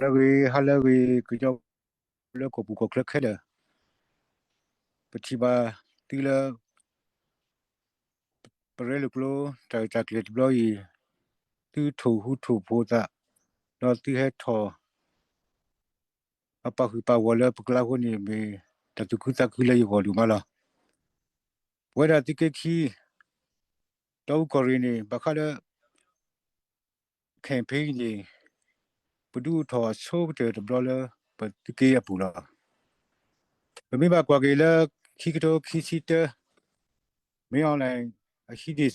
လၢဂ့ၤ ဟါလၢအဂ့ၤ ကညီဖိလၢကီၢ်ပူၤကီၢ်ချၢခဲလၢာ်, ပထံၣ်ဘၣ်သုလၢ ပရဲလိာ်ကျိ တၢ်ဂ့ၢ်တၢ်ကျိၤတဘျီအံၤ, သုထိၣ်ဟူးထိၣ်ဖိသး, ဒီးသုဟဲထီၣ် အပာ်ဃုာ်ပာ်ဂီၤလၢပကျါအဃိန့ၣ် မ့ၢ်တၢ်သူၣ်ခုသးခုလၢယဂီၢ်ဒိၣ်မးလီၤ. ပဝဲဒၣ်သုးက့ခံ တီအူကီၢ်ရ့ၣ်န့ၣ် ဘၣ်ဃးလၢ campaign န့ၣ် ပဒုးအိၣ်ထီၣ်အဆိကတၢၢ်တဘျီလၢ ပသုးက့အပူၤလီၤ. ပမ့ၢ်ဘၣ်ကွၢ်က့ၤလၢ ခံကထိခံဆံတၢ မ့ၢ်အီၤလဲၣ် အဟံးန့ၢ်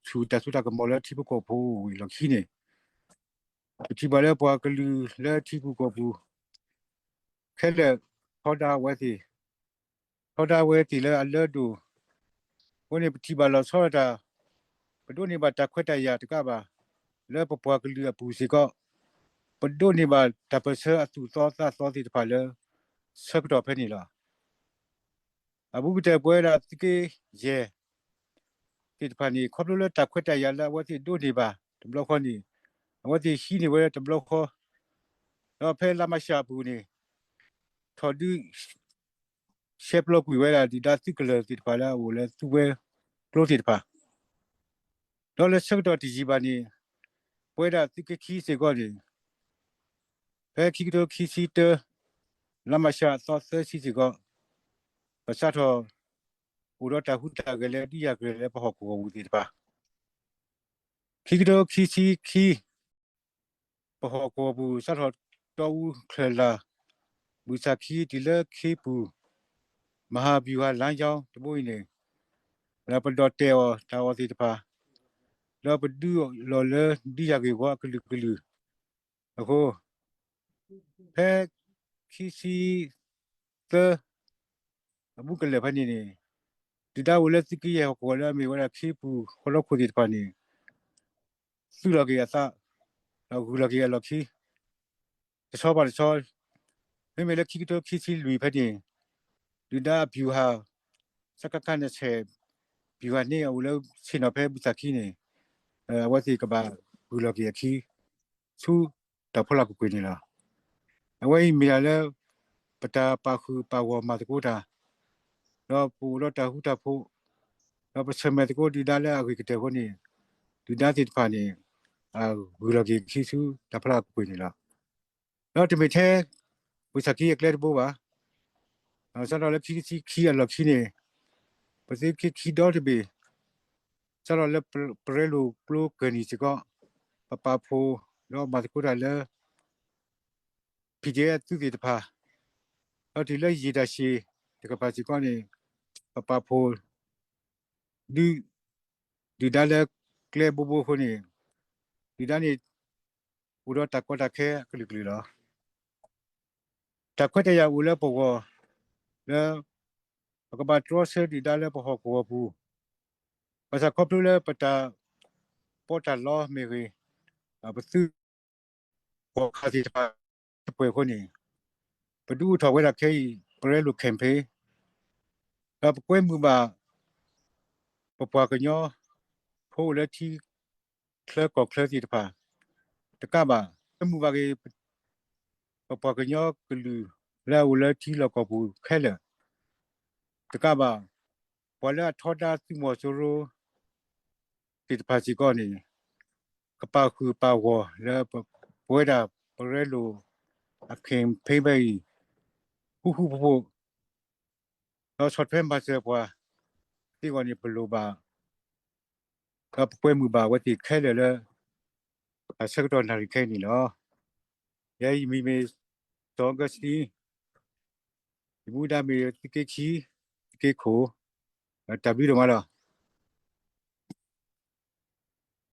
ဆူၣ်တၢ်စိတၢ်ကမီၤလၢထံဖိကီၢ်ဖိအဂီၢ်လီၢ်ခံန့ၣ်, ပထံၣ်ဘၣ်လၢပှၤကလုာ်လၢထံပူၤကီၢ်ပူၤ ခဲလၢာ် ထီဒါအဝဲသ့ၣ်, ထီဒါအဝဲသ့ၣ်လၢအလၢဒိၣ်, အဃိန့ၣ် ပထံၣ်ဘၣ်လီၤဆီဒၣ်တၢ်, ပဒိးန့ၢ်ဘၣ်တၢ်ခွဲးတၢ်ယာ်တကးဘၣ်, လၢပပှၤကလုာ်အပူၤစ့ၢ်ကီး, ပဒိးန့ၢ်ဘၣ်တၢ်ပၢၢ်ဆၢအသူၣ်သီသးသီသ့ၣ်တဖၣ်လၢ ဆၢကတီၢ်ဖဲန့ၣ်လီၤ. အဘူးကတၢၢ်ပဝဲဒၣ်သုးက့ယဲၢ် သ့ၣ်တဖၣ်န့ၣ် ခီဖျိလၢတၢ်ခွဲးတၢ်ယာ်လၢအဝဲသ့ၣ်ဒိးန့ၢ်ဘၣ်တဘျီဃီန့ၣ်, အဝဲသ့ၣ်ဟံးန့ၢ်ဝဲတဘျီဃီ, ဒီးဖဲလါမၤရှးအပူၤန့ၣ် ထီၣ်ဒုး ရှဲပျီကွံာ်ဝဲဒၣ်ဒုၣ်ဒါသုးကလၢၤသ့ၣ်တဖၣ်လၢအအိၣ်လၢသုးဝဲၤကျိၤသ့ၣ်တဖၣ်, ဒီးလၢဆၢကတီၢ်တယံာ်ဘၣ်န့ၣ် ပဝဲဒၣ်သုးက့ခံစ့ၢ်ကီးန့ၣ် ဖဲခံကထိခံဆံတၢ လါမၤရှးအသီသၢဆံစ့ၢ်ကီး, ပစးထီၣ် အိၣ်ဒီးတၢ်ဟူးတၢ်ဂဲၤလၢဒုးယၤကရၢလၢပဟီၣ်ကဝီၤပူၤသ့ၣ်တဖၣ်, ခံကထိခံဆံခံ ပဟီၣ်ကဝီၤပူၤ စးထီၣ်တီအူချၢၣ်လၢ် ဘုၣ်စၢ်ခံတုၤလၢခ့ပူၤ မဟာဗျူဟာလမ်းကြောင်း တဘိအံၤန့ၣ် ဒီးပဒီၣ်တဲာ်အီၤတၢ်အီၣ်သ့ၣ်တဖၣ်, ဒီးပဒုးလီၢ်လၢဒုးယၤဂ့ၢ်ဝီအကလုာ်ကလုာ်အဃိ, ဖဲခံဆံသၢ အဘူးကလၢာ်ဖဲန့ၣ်န့ၣ်, ဒုၣ်ဒါအိၣ်လၢသုးက့ယဲၢ်ဟီၣ်ကဝီၤလၢအမ့ၢ်ဝဲဒၣ် ခ့ပူၤဃီလီခိၣ်သ့ၣ်တဖၣ်န့ၣ် သုးလီၤက့ၤအသး, ဒီးဂုၤလီၤက့ၤအလီၢ်ခံ တဆီဘၣ်တဆီ, မ့မ့ၢ်လၢခံကထိခံဆံလွံၢ်ဖဲန့ၣ်, ဒုၣ်ဒါအဗျူဟာ စကခ နှစ်ဆယ် ဗျူဟာနှစ် အအိၣ်လၢဆ့ၣ်နီၤဖဲဘုၣ်စၢ်ခံန့ၣ်, အဝဲသ့ၣ်ကဘၣ်ဂုၤလီၤက့ၤအခံ ဆူတၢ်ဖီလာ်ကွ့ၢ်ကွ့ၢ်န့ၣ်လီၤ. အဝဲအံၤမ့ၢ်ဒၣ်လၢ ပတၢ်ပာ်ဃုာ်ပာ်ဂီၢ်မၤသကိးတၢ်, ဒီးပအိၣ်ဒီးတၢ်ဃူတၢ်ဖိး, ဒီးပဆၢၣ်မဲာ်သကိးဒုၣ်ဒါလၢအဂ့ၤကတၢၢ်အဃိန့ၣ်, ဒုၣ်ဒါသ့ၣ်တဖၣ်န့ၣ် အဂုၤလီၤက့ၤခံဆူတၢ်ဖီလာ်ကွ့ၢ်ကွ့ၢ်န့ၣ်လီၤ. ဒီးတမ့ၢ်ထဲ ဘုၣ်စၢ်ခံအကျဲတဘိဘၣ်, စးထီၣ်လၢခံကထိခံဆံခံအလီၢ်ခံန့ၣ်, ပသုးက့ခံဒီတဘ့ၣ် စးထီၣ်လၢပရဲလိာ်ကျိကၢၢ်နံၤစ့ၢ်ကီး, ပပာ်ဖှိၣ်ဒီးမၤသကိးတၢ်လၢ PDF သုးသ့ၣ်တဖၣ်, ဒီးတုၤလၢယံာ်တၢ်ရှံးတကပၤစ့ၢ်ကီးန့ၣ်, ပပာ်ဖှိၣ် ဒုး ဒုၣ်ဒါလၢကျဲဘိဘိအဃိန့ၣ်, ဒုၣ်ဒါန့ၣ် အိၣ်ဒီးတၢ်ကီတၢ်ခဲအကလုာ်ကလုာ်လီၤ. တၢ်ခွဲးတၢ်ယာ်အိၣ်လၢပဂီၢ်လၢ ပကဘၣ်တြီဆၢဒုၣ်ဒါလၢပဟီၣ်ကဝီၤပူၤ, ဘၣ်ဆၣ်ခီဖျိလၢပတၢ်ပီးတၢ်လီမ့ၢ်ဂ့ၤ, ပသုး ဂီၤခါသ့ၣ်တဖၣ် တပှဲၤအဃိန့ၣ်, ပဒုးအိၣ်ထီၣ်ဝဲဒၣ်ခဲအံၤ ပရဲလိာ် campaign, ဒီးပကွဲမုာ်ဘၣ် ပပှၤကညီဖိအိၣ်လၢထံချၢကီၢ်ချၢသ့ၣ်တဖၣ် တကးဘၣ်, ကွဲမုာ်ဘၣ်က့ၤ ပပှၤကညီကလုာ်လၢအအိၣ်လၢထံလီၢ်ကီၢ်ပူၤခဲလၢာ် တကးဘၣ်, ပှၤလၢအထီဒါသုးမီၤစိရိၤသ့ၣ်တဖၣ်စ့ၢ်ကီးန့ၣ် ကပာ်ဃုာ်ပာ်ဂီၢ်လၢပဝဲဒၣ်ပရဲလိာ်အ campaign ဖဲအံၤ ဃူဃူဖိးဖိး, ဒီးဆီၣ်ထွဲမၤစၢၤပှၤသ့အဂီၢ်န့ၣ် ပလိၣ်ဘၣ် ဒီးပကွဲမုာ်ဘၣ်အဝဲသ့ၣ်ခဲလၢာ်လၢ တၢ်ဆၢကတီၢ်နၣ်ရံၣ်ခဲအံၤန့ၣ်လီၤ. ယဲယမံၤမ့ၢ် စီၤအီကူးစတံ, ယမူဒါမ့ၢ်သုးက့ခံ, သုးက့ခိၣ်, တၢ်ဘျုးဒိၣ်မးလီၤ.